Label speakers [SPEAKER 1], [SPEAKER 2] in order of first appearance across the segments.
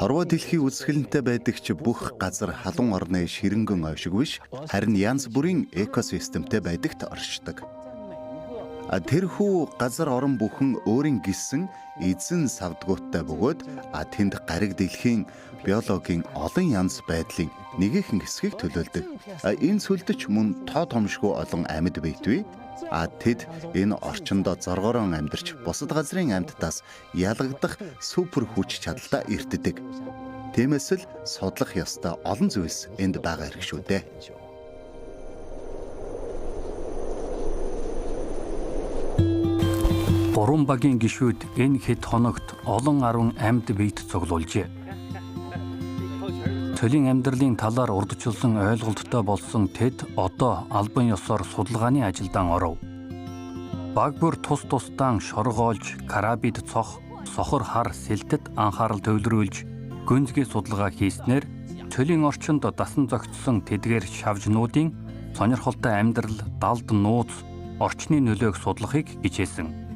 [SPEAKER 1] Хорвоо дэлхий үзэсгэлэнтэй байдаг ч бүх газар халуун орны ширэнгэн ойшиг биш, харин янз бүрийн экосистемтэй байдагт оршдог. Тэрхүү газар орон бүхэн өөрийн гэсэн эзэн савдгуутай бөгөөд тэнд гариг дэлхийн биологийн олон янз байдлын нэгэн хэсгийг төлөөлдөг. Энэ сүлдэж мөн тоо томшгүй олон амьд биетвэ. Тэд энэ орчиндоо зоргоорон амьдарч бусад газрын амьтдаас ялгагдах супер хүч чадалтай эртдэг. Тиймээс л судлах ёстой олон зүйлс энд байгаа хэрэг шүү дээ.
[SPEAKER 2] Гурван багийн гишүүд энэ хэд хоногт олон арван амьд биет цуглуулжээ. Цөлийн амьдралын талаар урдчилсан ойлголттой болсон тэд одоо албан ёсоор судалгааны ажилдаан оров. Баг бүр тус тусдаан шоргоолж, карабид цох, сохор хар сэлтэд анхаарал төвлөрүүлж гүнзгий судалгаа хийснээр цөлийн орчинд дасан зохицсон тэдгээр шавжнуудын сонирхолтой амьдрал, далд нууц, орчны нөлөөг судлахыг хичээсэн.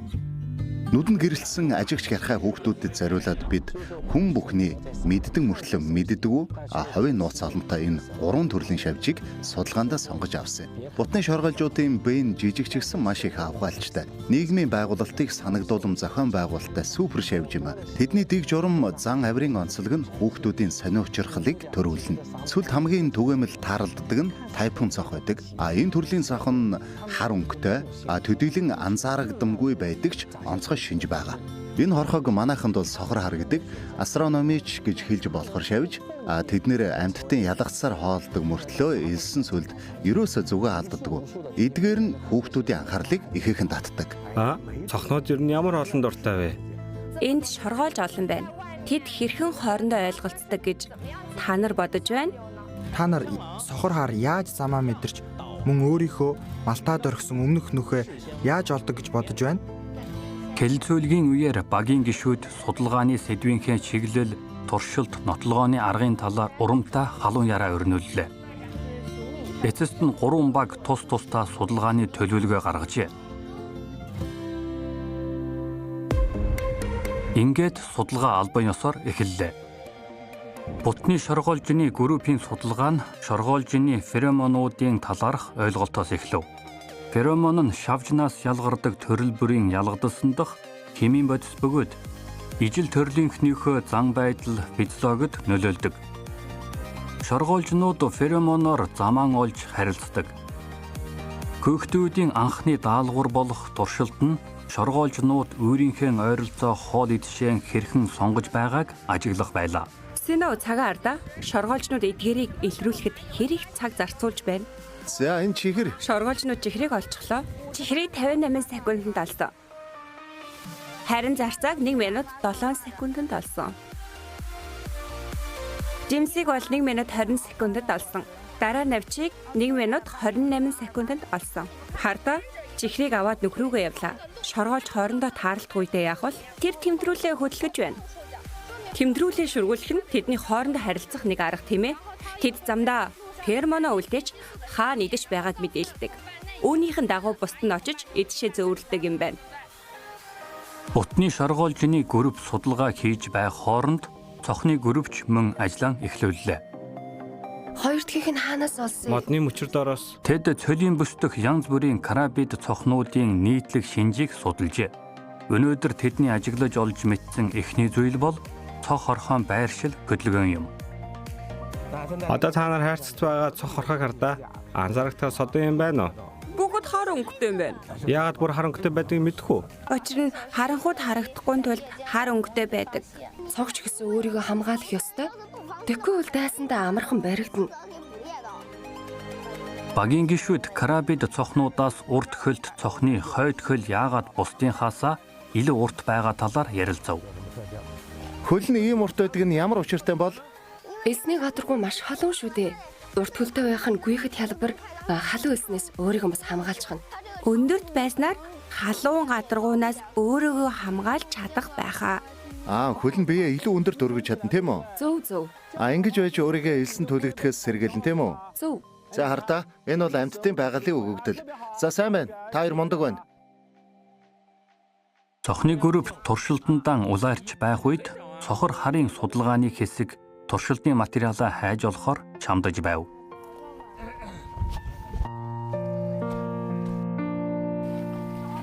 [SPEAKER 1] Нүдэнд гэрэлтсэн ажигч гярхай хүүхдүүдэд зориулаад бид хүн бүхний мэддэг мөртлөө мэддэггүй ховын нууц олонтой энэ гурван төрлийн шавжийг судалгаандаа сонгож авсан. Бутны шоргоолжуудын бэн жижиг ч гэсэн маш их авгаалчтай. Нийгмийн байгуулалтыг санагдуулам зохион байгуулалттай супер шавж юм. Тэдний дэг журам зан авирын онцлог нь хүүхдүүдийн сонио учирхлыг төрүүлнэ. Сүлд хамгийн түгээмэл тааралддаг нь тайпун цох байдаг. Энэ төрлийн цох нь хар өнгөтэй, төдийлөн анзаарагдамгүй байдаг ч онцгой шинж байгаа. Энэ хорхог манайханд бол сохор хар гэдэг астрономич гэж хэлж болохоор шавж тэднэр амьтдын ялгацсаар хоолдог мөртлөө элсэн сүлд ерөөсөө зүгээ алддаггүй. Эдгээр нь хүүхдүүдийн анхаарлыг ихээхэн татдаг.
[SPEAKER 3] Цохнууд ер нь ямар олон дуртай вэ?
[SPEAKER 4] Энд шоргоолж олон байна. Тэд хэрхэн хоорондоо ойлголцдог гэж та нар бодож байна?
[SPEAKER 5] Та нар сохор хар яаж замаа мэдэрч мөн өөрийнхөө малтаа дорхисон өмнөх нүхээ яаж олдог гэж бодож байна?
[SPEAKER 2] Хэлцүүлгийн үеэр багийн гишүүд судалгааны сэдвийнхээ чиглэл, туршилт, нотлогооны аргын талаар урамтай халуун яраа өрнүүллээ. Эцэст нь гурван баг тус тусдаа судалгааны төлөвлөгөө гаргажээ. Ингээд судалгаа албан ёсоор эхэллээ. Бутны шоргоолжны группийн судалгаа нь шоргоолжны феромонуудын талаарх ойлголтоос эхлэв. Феромон нь шавжнаас ялгардаг төрөл бүрийн ялгадсан дах химийн бодис бөгөөд ижил төрлийнхнийхөө зан байдал физиологид нөлөөлдөг. Шоргоолжнууд феромоноор замаан олж харилцдаг. Хүүхдүүдийн анхны даалгавар болох туршилт нь шоргоолжнууд өөрийнхөө ойролцоо хоол идшээ хэрхэн сонгож байгааг ажиглах байлаа.
[SPEAKER 4] Синөө цагаан ардаа шоргоолжнууд эдгээрийг илрүүлэхэд хэр их цаг зарцуулж байна?
[SPEAKER 1] За энэ чихэр.
[SPEAKER 4] Шоргоолжнууд чихрийг олчихлоо. Чихрийг 58 секундэд олсон. Харин зарцааг 1 минут 7 секундэд олсон. Жимсийг бол 1 минут 20 секундэд олсон. Дараа навчийг 1 минут 28 секундэд олсон. Хардаа чихрийг аваад нүх рүүгээ явлаа. Шоргоолж хоорондоо таарлах үедээ яах вэ? Тэр тэмдрүүлээ хөдөлгөж байна. Тэмдрүүлээ шүргүүлэх нь тэдний хоорондоо харилцах нэг арга тийм ээ. Тэд замдаа фермоно үлдээж хаана идэж байгааг мэдээлдэг. Үүнийх нь дагуу бусд нь очиж идшээ зөөвөрлөдөг юм байна.
[SPEAKER 2] Бутны шоргоолжны групп судалгаа хийж байх хооронд цохны группч мөн ажлаа эхлүүллээ.
[SPEAKER 6] Хоёр дахьх нь хаанаас олсон?
[SPEAKER 3] Модны мөчөр доороос.
[SPEAKER 2] Тэд цөлийн бүс дэх янз бүрийн карабид цохнуудын нийтлэг шинжийг судалжээ. Өнөөдөр тэдний ажиглаж олж мэдсэн эхний зүйл бол цох хорхон байршил хөдөлгөөн юм.
[SPEAKER 3] Одоо та нар хайрцагт байгаа цох хорхог хардаа. Анзаарахтаа содон юм байна уу?
[SPEAKER 4] Бүгд хар өнгөтэй юм байна.
[SPEAKER 3] Яагаад бүр хар өнгөтэй байдгийг мэдэх үү?
[SPEAKER 4] Учир нь харанхуйд харагдахгүй тулд хар өнгөтэй байдаг.
[SPEAKER 6] Цогч гэсэн өөрийгөө хамгаалах ёстой. Тэгэхгүй бол дайсандаа амархан баригдана.
[SPEAKER 2] Багийн гишүүд карабид цохнуудаас урт хөлт цохны хойд хөл яагаад бусдынхаасаа илүү урт байгаа талаар ярилцав.
[SPEAKER 1] Хөл нь ийм урт байдаг нь ямар учиртай бол?
[SPEAKER 6] Элсний гадаргуу маш халуун шүү дээ. Урт хөлтэй байх нь гүйхэд хялбар, халуун элснээс өөрийгөө бас хамгаалчихна.
[SPEAKER 4] Өндөрт байснаар халуун гадаргуунаас өөрийгөө хамгаалж чадах байхаа.
[SPEAKER 1] Хөл нь бие илүү өндөр дөргөж чадна тийм үү?
[SPEAKER 6] Зөв зөв.
[SPEAKER 1] Ингэж байж өөрийгөө элсэн түлэгдэхээс сэргийлнэ тийм үү?
[SPEAKER 6] Зөв.
[SPEAKER 1] За хардаа энэ бол амьтдын байгалийн өгөгдөл. За сайн байна. Та хоёр мундаг байна.
[SPEAKER 2] Цохны групп туршилтандаан улаарч байх үед сохор харын судалгааны хэсэг туршилтын материалаа хайж олохоор чамдаж байв.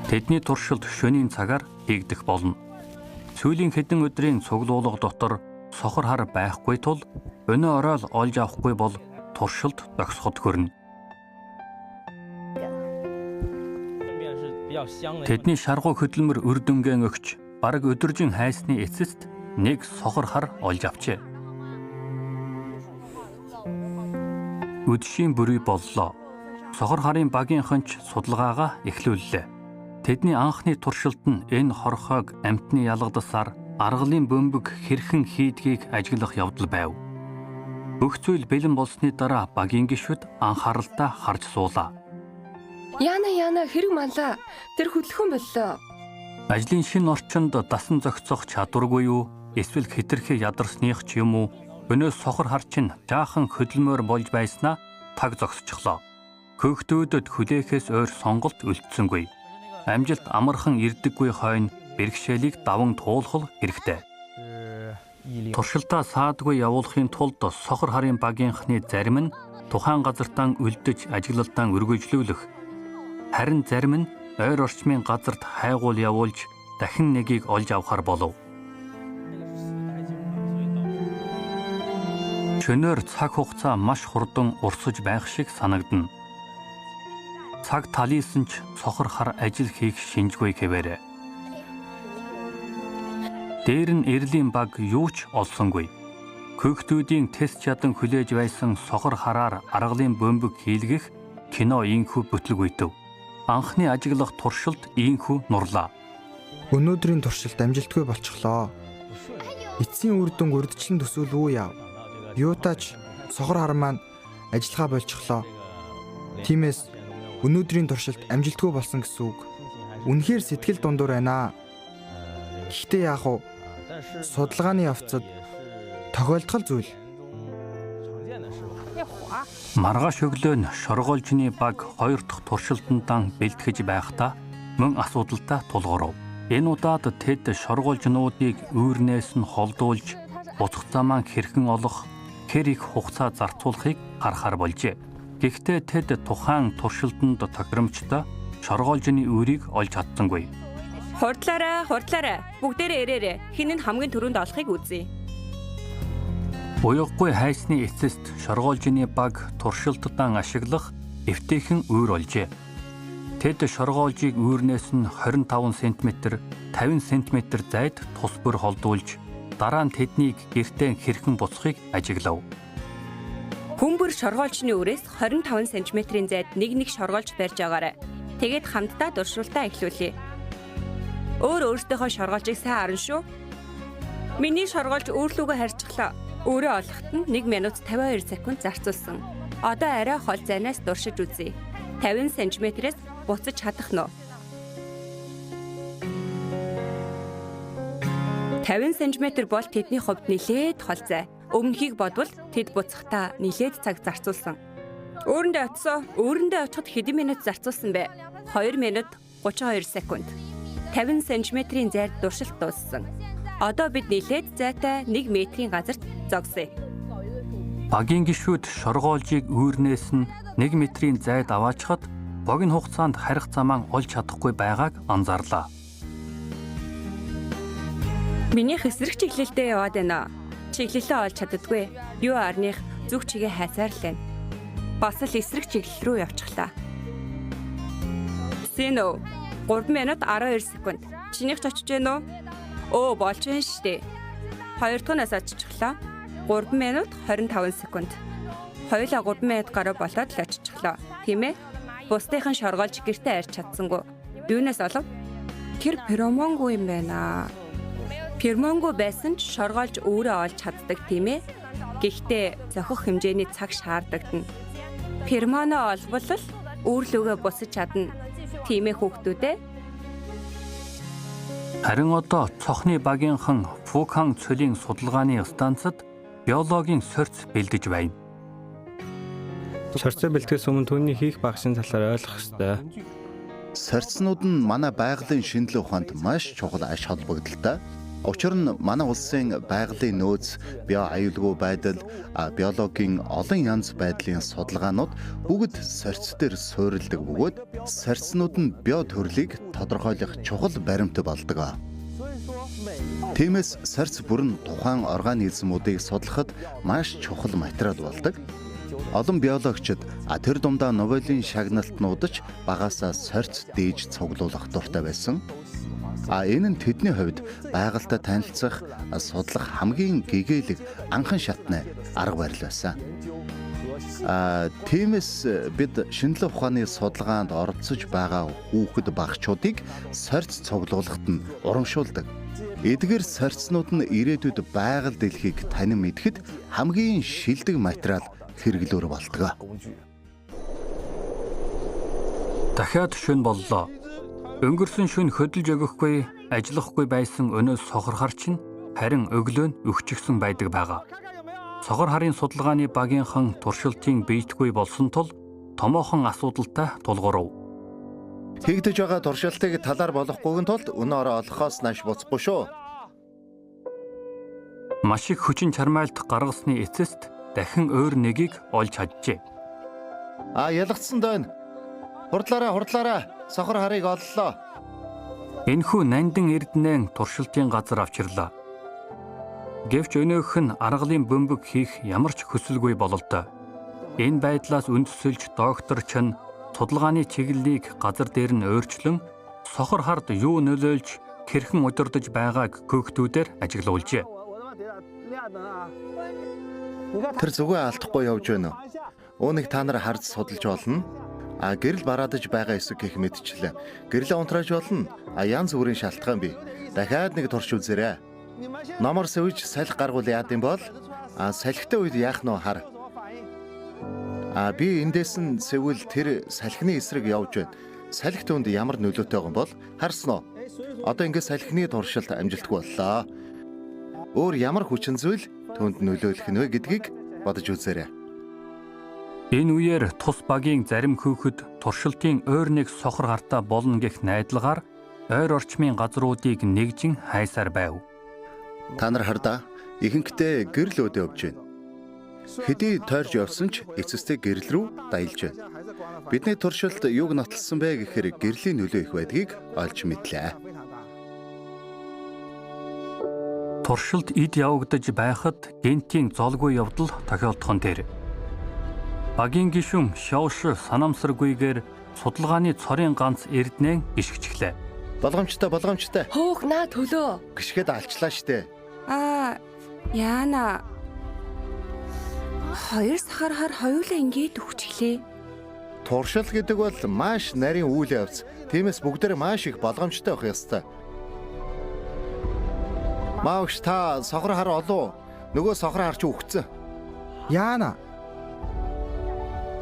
[SPEAKER 2] Тэдний туршилт шөнийн цагаар хийгдэх болно. Сүүлийн хэдэн өдрийн цуглуулга дотор сохор хар байхгүй тул өнөө орой л олж авахгүй бол туршилт зогсоход хүрнэ. Тэдний шаргуу хөдөлмөр үр дүнгээ өгч бараг өдөржин хайсны эцэст нэг сохор хар олж авчээ. Үдшийн бүрий боллоо. Сохор харын багийнхан ч судалгаагаа эхлүүллээ. Тэдний анхны туршилт нь энэ хорхойг амьтны ялгадсаар аргалын бөмбөг хэрхэн хийдгийг ажиглах явдал байв. Бүх зүйл бэлэн болсны дараа багийн гишүүд анхааралтай харж суулаа.
[SPEAKER 6] Яна хэрэг манлаа. Тэр хөдлөхөн боллоо.
[SPEAKER 2] Ажлын шинэ орчинд дасан зохицох чадваргүй юу? Эсвэл хэтэрхий ядарсных ч юм уу? Өнөө сохор хар чинь жаахан хөдөлмөр болж байснаа таг зогсчихлоо. Хөөхтүүдэд хүлээхээс өөр сонголт үлдсэнгүй. Амжилт амархан ирдэггүй хойно бэрхшээлийг даван туулах хэрэгтэй. Туршилтаа саадгүй явуулахын тулд сохор харын багийнхны зарим нь тухайн газартаа үлдэж ажиглалтаа үргэлжлүүлэх, харин зарим нь ойр орчмын газарт хайгуул явуулж дахин нэгийг олж авахар болов. Шөнөөр цаг хугацаа маш хурдан урсаж байх шиг санагдана. Цаг талийсан ч сохор хар ажил хийх шинжгүй хэвээрээ. Дээр нь эрлийн баг юу ч олсонгүй. Хөөхтүүдийн тест чадан хүлээж байсан сохор хараар аргалын бөмбөг хийлгэх кино инхүү бүтлгүйтэв. Анхны ажиглах туршилт инхүү нурлаа.
[SPEAKER 5] Өнөөдрийн туршилт амжилтгүй болчихлоо. Эцсийн үр дүнг урьдчилан төсөөлвүү яв. Юутаач сохор хар маань ажиллагаа болчихлоо. Тиймээс өнөөдрийн туршилт амжилтгүй болсон гэсэн үг. Үнэхээр сэтгэл дундуур байна. Гэхдээ яах вэ? Судалгааны явцад тохиолдол зүйл.
[SPEAKER 2] Маргааш өглөө нь шоргоолжны баг хоёр дахь туршилтандаа бэлтгэж байхдаа мөн асуудалтай тулгарв. Энэ удаад тэд шоргоолжнуудыг үүрнээс нь холдуулж буцах замаа хэрхэн олох, хэр их хугацаа зарцуулахыг харахаар болжээ. Гэхдээ тэд тухайн туршилтанд тохиромжтой шоргоолжны үүрийг олж чадсангүй.
[SPEAKER 4] Хурдлаарай. Бүгдээрээ ирээрэй. Хэн нь хамгийн түрүүнд олохыг үзье.
[SPEAKER 2] Уяггүй хайсны эцэст шоргоолжны баг туршилтдаа ашиглах эвтэйхэн үүр олжээ. Тэд шоргоолжийг үүрнээс нь 25 см, 50 см зайд тус бүр холдуулж дараа нь тэднийг гэртээ хэрхэн буцахыг ажиглав.
[SPEAKER 4] Хүмүүр шоргоолжны үрээс 25 см-ийн зайд нэг шоргоолж барьж байгаарай. Тэгээд хамтдаа туршилтаа эхлүүлье. Өөртөөхөө шоргоолжийг сайн харна шүү. Миний шоргоолж үүрлүүгөө харьчихлаа. Өөрөө олоход нь 1 минут 52 секунд зарцуулсан. Одоо арай хол зайнаас туршиж үзье. 50 см-ээс буцаж чадах нь уу? 50 см бол тэдний хувьд нэлээд хол зай. Өмнөхийг бодвол тэд буцахдаа нэлээд цаг зарцуулсан. Өөрөндөө очсон. Өөрөндөө очиход хэдэн минут зарцуулсан бэ? 2 минут 32 секунд. 50 см-ийн зайд туршилт дууссан. Одоо бид нэлээд зайтай 1 метрийн газарт зогсъё.
[SPEAKER 2] Багийн гишүүд шоргоолжийг үүрнээс нь 1 метрийн зайд аваачхад богино хугацаанд харих замаа олж чадахгүй байгааг анзаарлаа.
[SPEAKER 4] Минийх эсрэг чиглэлдээ яваад байна. Чиглэлээ олж чаддаггүй. Юу арных зүг чигээ хайсаар л байна. Бас л эсрэг чиглэл рүү явчихлаа. Синөө 3 минут 12 секунд. Чинийх ч очиж гэнэ үү? Өө болж байна штэ. Хоёр дахь нас оччихлоо. 3 минут 25 секунд. Хоёулаа 3 минут гаруй болоод л оччихлоо. Тийм ээ? Бусдынхан шоргоолж гэртээ арч чадсангүй. Юунаас олов? Тэр феромонгүй юм байна. Феромонгүй байсан ч шоргоолж өөрөө олж чаддаг тийм ээ? Гэхдээ зохих хэмжээний цаг шаардлагатна. Феромоно олбол л үүрлүүгээ бусаж чадна. Тийм ээ хүүхдүүд ээ?
[SPEAKER 2] Харин одоо цохны багийнхан Фукан цөлийн судалгааны станцад биологийн сорьц бэлдэж байна.
[SPEAKER 3] Сорьцоо бэлтгэхээс өмнө түүний хийх багшийн талаар ойлгох ёстой.
[SPEAKER 1] Сорьцнууд нь манай байгалийн шинэлэг ухаанд маш чухал ач холбогдолтой. Учир нь манай улсын байгалийн нөөц, био аюулгүй байдал, биологийн олон янз байдлын судалгаанууд бүгд сорьц дээр суурилдаг бөгөөд сорьцнууд нь био төрлийг тодорхойлох чухал баримт болдог. Тиймээс сорьц бүрэн тухайн организмуудыг судлахад маш чухал материал болдог. Олон биологчид тэр дундаа Нобелийн шагналтнууд ч багаасаа сорьц дээж цуглуулах дуртай байсан. Энэ нь тэдний хувьд байгальтай танилцах, судлах хамгийн гэгээлэг анхан шатны арга барил байсан. Тиймээс бид шинэлэг ухааны судалгаанд оролцож байгаа хүүхэд багчуудыг сорьц цуглуулахад нь урамшуулдаг. Эдгээр сорьцнууд нь ирээдүйд байгаль дэлхийг танин мэдэхэд хамгийн шилдэг материал хэрэглүүр болдог.
[SPEAKER 2] Дахиад шөнө боллоо. Өнгөрсөн шөнө хөдөлж өгөхгүй, ажиллахгүй байсан өнөө сохор хар чинь харин өглөө нь өгчихсөн байдаг байгаа. Сохор харын судалгааны багийнхан туршилтын биетгүй болсон тул томоохон асуудалтай тулгуурв.
[SPEAKER 1] Хийгдэж байгаа туршилтыг талаар болохгүйн тулд өнөө орой олохоос нааш буцахгүй шүү.
[SPEAKER 2] Маш их хүчин чармайлт гаргасны эцэст дахин өөр нэгийг олж чаджээ.
[SPEAKER 1] Ялгцсан дойн. Хурдлаараа хурдлаараа сохор харыг оллоо.
[SPEAKER 2] Энэхүү нандин эрдэнэн туршилтын газар авчирлаа. Гэвч өнөөх нь аргалын бөмбөг хийх ямар ч хүсэлгүй бололтой. Энэ байдлаас үндэслэж доктор Чен судалгааны чиглэлийг газар дээр нь өөрчлөн сохор хард юу нөлөөлж хэрхэн удирдах байгааг хөөхтүүдээр ажиглуулжээ.
[SPEAKER 1] Тэр зүгөө алдахгүй явж байна. Үүнийг та нар харж судалж болно. Гэрэл бараадаж байгаа эсэг гэх мэтчлээ. Гэрлээ унтрааж болно. Янз бүрийн шалтгаан бий. Дахиад нэг турш үзээрэй. Номор сэвж салхи гаргуул яад юм бол салхитай үед яах нь хар. Би эндээс нь сэвэл тэр салхины эсрэг явж байна. Салхи түүнд ямар нөлөөтэй байгаа юм бол харсан уу? Одоо ингээд салхины туршилт амжилтгүй боллоо. Өөр ямар хүчин зүйл түүнд нөлөөлөх нь вэ гэдгийг бодож үзээрэй.
[SPEAKER 2] Энэ үеэр тус багийн зарим хүүхэд туршилтын өөр нэг сохор хартаа болно гэх найдалгаар ойр орчмын газруудыг нэгжин хайсаар байв.
[SPEAKER 1] Та нар хардаа ихэнхдээ гэрэл өөдөө явж байна. Хэдий тойрж явсан ч эцэстээ гэрэл рүү даялж байна. Бидний туршилт юуг нотолсон бэ гэхээр гэрлийн нөлөө их байдгийг олж мэдлээ.
[SPEAKER 2] Туршилт эд явагдаж байхад гентийн золгүй явдал тохиолдох нь тэр. Багийн гишүүн Шоуш санамсаргүйгээр судалгааны цорын ганц эрдэнэ гიშгчлээ.
[SPEAKER 1] Болгоомжтой болгоомжтой.
[SPEAKER 6] Хөөх наа төлөө.
[SPEAKER 1] Гიშгээд алчлаа штэ.
[SPEAKER 4] Яна. Хоёр сахар хар хоёулаа ингээд өгчлээ.
[SPEAKER 1] Туршил гэдэг бол маш нарийн үйл явц. Тиймээс бүгдээр маш их болгоомжтой байх ёстой. Маагш та сохор хар олов. Нөгөө сохор хар чи үхсэн.
[SPEAKER 5] Яна.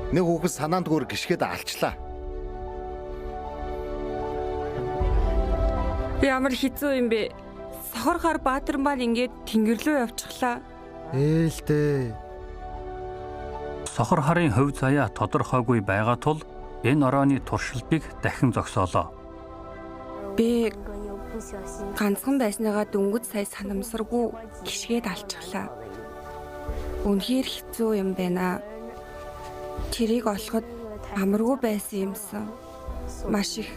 [SPEAKER 1] Нэг хүүхэд санаандгүйр гიშгээд алчлаа.
[SPEAKER 4] Ямар хэцүү юм бэ? Сохор хар баатар маань ингээд тэнгэр лүү явчихлаа.
[SPEAKER 5] Ээлтэй.
[SPEAKER 2] Сохор харын хувь заяа тодорхойгүй байгаа тул энэ орооны туршилтыг дахин зогсоолоо.
[SPEAKER 4] Би ганцхан байсныгаа дөнгөж сая санамсаргүй гიშгээд алчихлаа. Үнэхээр хэцүү юм байна. Тэрийг олоход амаргүй байсан юмсан. Маш их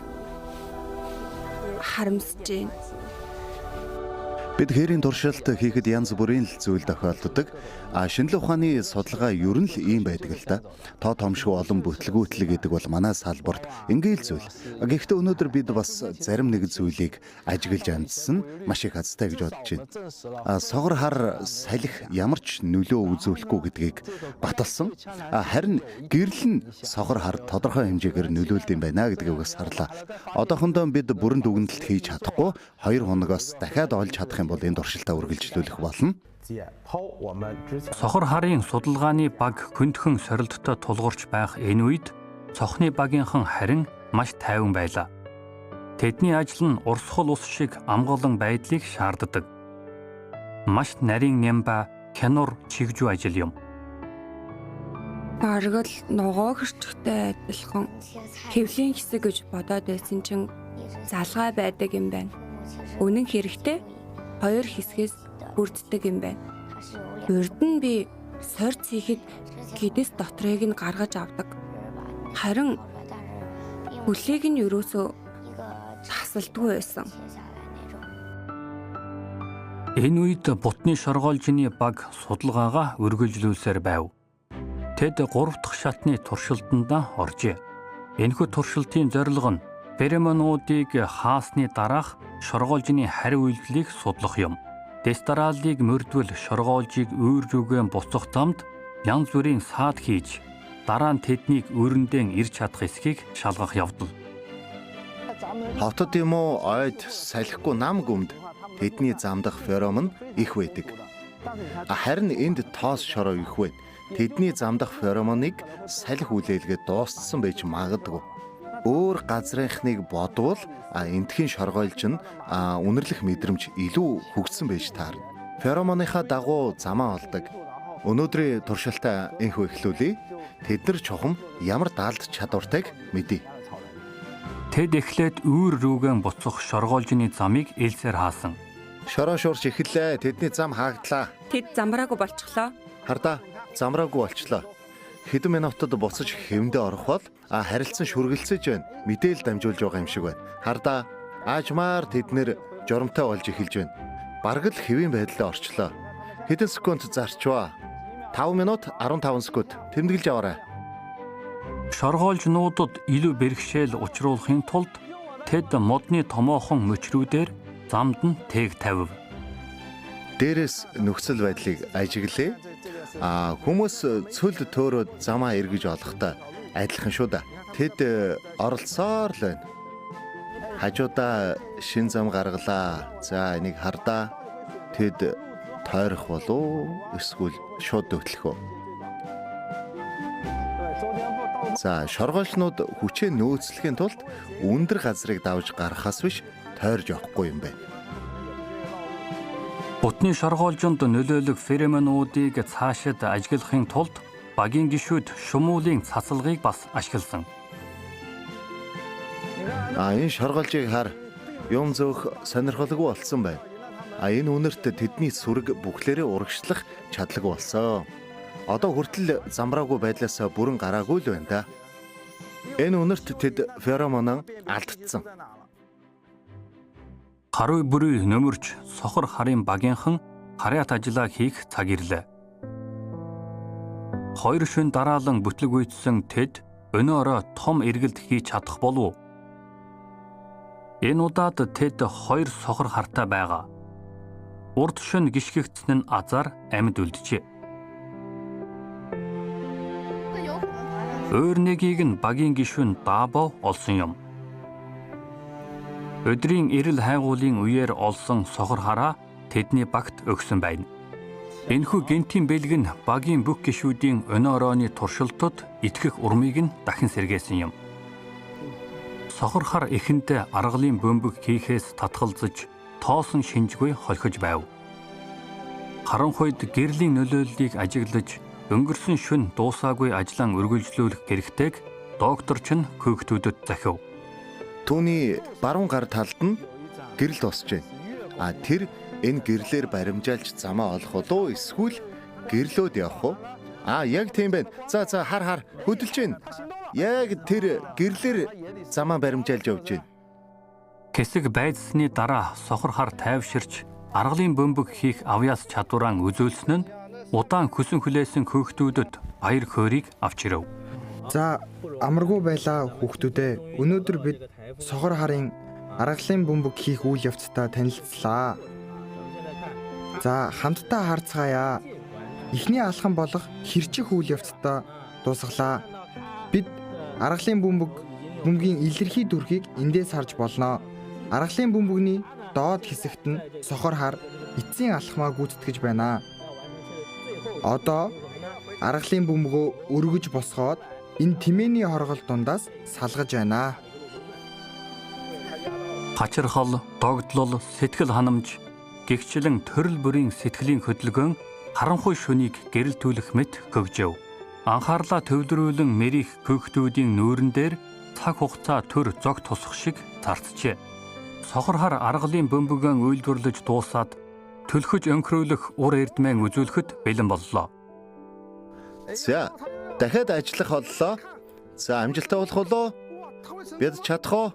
[SPEAKER 4] харамсаж байна.
[SPEAKER 1] Бид хээрийн туршилт хийхэд янз бүрийн л зүйл тохиолддог. Шинэлэг ухааны судалгаа ер нь л ийм байдаг л да. Тоо томшгүй олон бүтлгүүтэл гэдэг бол манай салбарт ингээл зүйл. Гэхдээ өнөөдөр бид бас зарим нэг зүйлийг ажиглаж амжсан маш их азтай гэж бодож байна. Согор хар салхи ямар ч нөлөө үзүүлэхгүй гэдгийг баталсан. Харин гэрэл нь согор хар тодорхой хэмжээгээр нөлөөлд юм байна гэдгийг бас харлаа. Одоохондоо бид бүрэн дүгнэлт хийж чадахгүй 2 хоногоос дахиад олж чадах юм бол энэ туршилтаа үргэлжлүүлэх болно.
[SPEAKER 2] Сохор харын судалгааны баг хүндхэн сорилттой тулгуурч байх энэ үед цохны багийнхан харин маш тайван байлаа. Тэдний ажил нь урсгал ус шиг амгалан байдлыг шаарддаг. Маш нарийн нямба хянур чигжүү ажил юм.
[SPEAKER 4] Бараг л ногоо хөрчөгтэй адилхан хэвлийн хэсэг гэж бодоод байсан чинь залгай байдаг юм байна. Үнэн хэрэгтээ Хоёр хэсгээс бүрддэг юм байна. Урд нь би сорьц хийхэд гэдэс дотрыг нь гаргаж авдаг. Харин хөлийг нь ерөөсөө тасалдгүй байсан.
[SPEAKER 2] Энэ үед бутны шоргоолжны баг судалгаагаа үргэлжлүүлсээр байв. Тэд 3 дахь шатны туршилтанд оржээ. Энэхүү туршилтын зорилго нь феромонуудыг хаасны дараах шоргоолжны хариу үйлдэлийг судлах юм. Дестралыг мөрдвөл шоргоолжийг өөр рүүгээ буцах замд янз бүрийн саад хийж дараа нь тэднийг өрөндөө ирж чадах эсхийг шалгах явдал.
[SPEAKER 1] Хотод юм уу ойд салхигүй нам гүмд тэдний замдах феромон их байдаг. Харин энд тоос шороо их байд. Тэдний замдах феромоныг салхи үлээлгээд дууссан байж магадгүй. Өөр газрынхныг бодвол эндхийн шоргоолж нь үнэрлэх мэдрэмж илүү хөгжсөн байж таарна. Феромоныхаа дагуу замаа олдог. Өнөөдрийн туршилтаа энхүү эхлүүлье. Тэд нар чухам ямар даалд чадвартайг мэдье.
[SPEAKER 2] Тэд эхлээд үүр рүүгэн буцах шоргоолжны замыг элсээр хаасан.
[SPEAKER 1] Шороо шуурч эхэллээ. Тэдний зам хаагдлаа.
[SPEAKER 4] Тэд замраагүй болчихлоо.
[SPEAKER 1] Хардаа, замраагүй болчлоо. Хэдэн минутад буцаж хэвэндээ орох бол харилцан шүргэлцэж байна. Мэдээлэл дамжуулж байгаа юм шиг байна. Хардаа, аажмаар тэд нэр журамтай болж эхэлж байна. Бараг л хэвийн байдлаа орчлоо. Хэдэн секунд зарчваа. 5 минут 15 секунд. Тэмдэглэж аваарай.
[SPEAKER 2] Шоргоолжнуудад илүү бэрхшээл учруулахын тулд тэд модны томоохон мөчрүүдээр замд нь тээг тавив.
[SPEAKER 1] Дээрээс нөхцөл байдлыг ажиглая. Хүмүүс цөл төөрөөд замаа эргэж олохдоо адилхан шүү дээ. Тэд оролцоор л байна. Хажуудаа шин зам гаргалаа. За энийг хардаа. Тэд тойрох болов эсвэл шууд хөтлөх үү? За шоргоолжнууд хүчээ нөөцлөхийн тулд өндөр газрыг давж гаргахаас биш тойрж явахгүй юм байна.
[SPEAKER 2] Бутны шоргоолжинд нөлөөлөх феромонуудыг цаашид ажиглахын тулд багийн гишүүд шумуулын цацалгыг бас ашигласан.
[SPEAKER 1] Энэ шоргоолжийг хар, юм зөөх сонирхолгүй болсон байна. Энэ үнэрт тэдний сүрэг бүхлээрээ урагшлах чадлагүй болсон. Одоо хүртэл замраагүй байдлаас бүрэн гараагүй л байна да. Энэ үнэрт тэд феромоноо алдтсан.
[SPEAKER 2] Харуй бүрүй нөмөрч сохор харын багийнхан харьяат ажлаа хийх цаг ирлээ. Хоёр шөнө дараалан бүтлэг үйдсэн тэд өнөө орой том эргэлт хийж чадах болов уу? Энэ удаад тэд хоёр сохор хартай байгаа. Урд шөнө гიშгэгдсэн нь азар амьд үлджээ. Өөр нэгийг нь багийн гишүүн Даабо олсон юм. Өдрийн эрэл хайгуулын үеэр олсон сохор хараа тэдний багт өгсөн байна. Энэхүү гэнтийн бэлэг нь багийн бүх гишүүдийн өнөө оройны туршилтад итгэх урмыг нь дахин сэргээсэн юм. Сохор хар эхэндээ аргалын бөмбөг хийхээс татгалзаж тоосон шинжгүй холхиж байв. Харанхуйд гэрлийн нөлөөллийг ажиглаж өнгөрсөн шөнө дуусаагүй ажлаа үргэлжлүүлэх хэрэгтэйг доктор ч хүүхдүүдэд захив.
[SPEAKER 1] Түүний баруун гар талд нь гэрэл дуусч байна. Тэр энэ гэрлээр баримжаалж замаа олох болов эсвэл гэрлөөд явах уу? Яг тийм байна. За хар хар хөдөлж байна. Яг тэр гэрлээр замаа баримжаалж явж байна.
[SPEAKER 2] Хэсэг байцсны дараа сохор хар тайвширч аргалын бөмбөг хийх авьяас чадвараа үзүүлсэн нь удаан хүсэн хүлээсэн хүүхдүүдэд баяр хөөрийг авч ирэв.
[SPEAKER 5] За амаргүй байлаа хүүхдүүдээ. Өнөөдөр бид сохор харын аргалын бөмбөг хийх үйл явцтай танилцлаа. За хамтдаа харцгаая. Эхний алхам болох хэрчих үйл явцтай дуусгалаа. Бид аргалын бөмбөгийн илэрхий дүрхийг эндээс харж болно. Аргалын бөмбөгний доод хэсэгт нь сохор хар эцсийн алхмаа гүйцэтгэж байна. Одоо аргалын бөмбөгөө өргөж босгоод энэ тэмээний хоргол дундаас салгаж байна.
[SPEAKER 2] Хачирхал, догдлол, сэтгэл ханамж гэгчлэн төрөл бүрийн сэтгэлийн хөдөлгөөн харанхуй шөнийг гэрэлтүүлэх мэт хөгжөв. Анхаарлаа төвлөрүүлэн мэрих хүүхдүүдийн нүүрэн дээр цаг хугацаа төр зог тусах шиг царцжээ. Сохор хар аргалын бөмбөгөн үйлдвэрлэж дуусаад Түлхэж өнхрүүлэх ур эрдмэн үзүүлэхэд бэлэн боллоо.
[SPEAKER 1] За, дахиад ажиллах боллоо. За, амжилттай болох болоо. Бид чадах уу?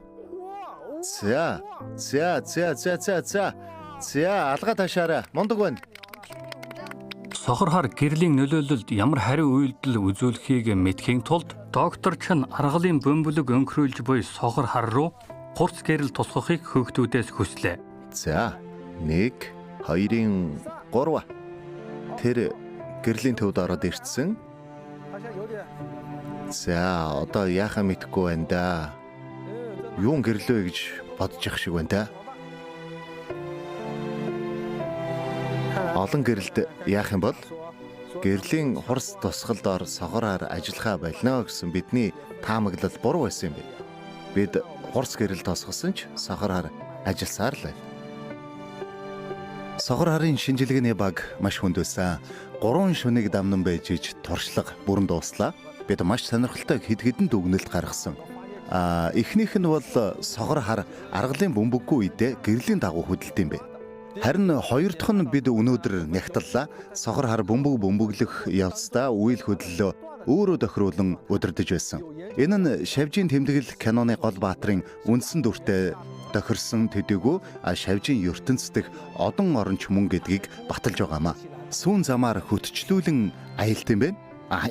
[SPEAKER 1] За, за, за, за, за, за. За, алгаа ташаарай. Мундаг байна.
[SPEAKER 2] Сохор хар гэрлийн нөлөөлөлд ямар хариу үйлдэл үзүүлэхийг мэдэхийн тулд доктор Чен аргалын бөмбөлөг өнхрүүлж буй сохор хар руу хурц гэрэл тусгахыг хөөгтүүдээс хүслээ.
[SPEAKER 1] За, 1 2-ын 3. Тэр гэрлийн төвд ороод ирсэн. За, одоо яхаа мэдэхгүй байна да. Юун гэрлөө гэж бодож явах шиг байна да. Олон гэрэлд яах юм бол гэрлийн хурц тусгалд ор сохороор ажиллахаа болно гэсэн бидний таамаглал буруу байсан юм байна. Бид хурц гэрэл тосгосон ч сохороор ажилласаар л байна. Сохор харын шинжилгээний баг маш хүнд байсан. 3 шөнийг дамнан байж иж туршлага бүрэн дууслаа. Бид маш сонирхолтой хэд хэдэн дүгнэлт гаргасан. Эхнийх нь бол сохор хар аргалын бөмбөггүй үедээ гэрлийн дагуу хөдөлд юм бэ. Харин хоёр дахь нь бид өнөөдөр нягтлаа. Сохор хар бөмбөг бөмбөглөх явцдаа үйл хөдлөлөө өөрөө тохируулан удирдах байсан. Энэ нь шавжийн тэмдэглэл киноны гол баатрын үндсэн дүртэй тохирсон төдийгүй шавжийн ертөнц дэх одон оронч мөн гэдгийг баталж байгаамаа. Сүүн замаар хөтчлүүлэн аялт юм байна.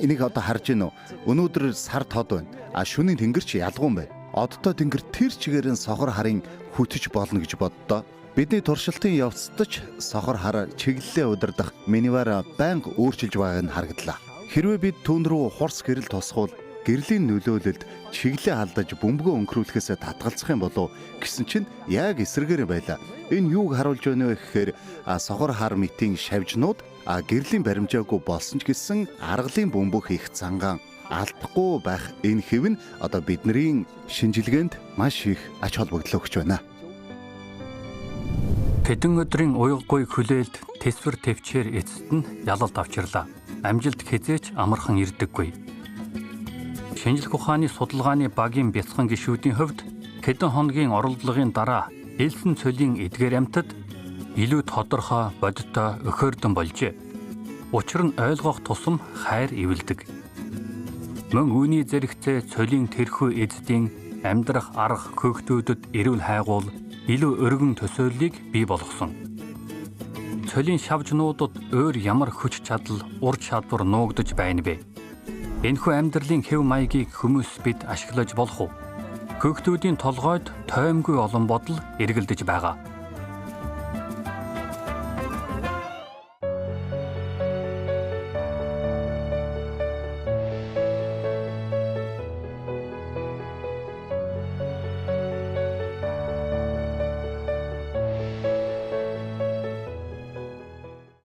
[SPEAKER 1] Энийг одоо харж гин үү? Өнөөдөр сар тод байна. Шөнийн тэнгэр ч ялгуун байна. Одтой тэнгэр тэр чигээр нь сохор харын хөтөж болно гэж боддоо. Бидний туршилтын явцад ч сохор хар чиглэлээ удирдах минивар байнга өөрчилж байгааг нь харагдлаа. Хэрвээ бид түүн рүү хурц гэрэл тосхвол гэрлийн нөлөөлөлд чиглэлээ алдаж бөмбөгөө өнхрүүлэхээс татгалзах юм болов гэсэн чинь яг эсрэгээр байлаа. Энэ юуг харуулж байна вэ гэхээр сохор хар мэтийн шавжнууд гэрлийн баримжаагүй болсон ч гэсэн аргалын бөмбөг хийх зангаан алдахгүй байх энэ хэв нь одоо бидний шинжилгээнд маш их ач холбогдол өгч байна.
[SPEAKER 2] Хэдэн өдрийн уйггүй хүлээлт тэсвэр төвчээр эцэст нь ялалт авчирлаа. Амжилт хэзээ ч амархан ирдэггүй. Шинжлэх ухааны судалгааны багийн бяцхан гишүүдийн хувьд хэдэн хоногийн оролдлогын дараа элсэн цолийн эдгээр амьтад илүү тодорхой, бодиттой, өхөөрдөн болжээ. Учир нь ойлгох тусам хайр эвэлдэг. Мөн үүний зэрэгцээ цолийн тэрхүү эздийн амьдрах арга хөөгтүүдэд эрүүл хайгуул илүү өргөн төсөөллийг бий болгосон. Цолийн шавжнуудад өөр ямар хүч чадал, ур чадвар нуугдаж байна бэ? Энэхүү амьдралын хэв маягийг хүмүүс бид ашиглаж болох уу? Хөөгтүүдийн толгойд тоймгүй олон бодол эргэлдэж байгаа.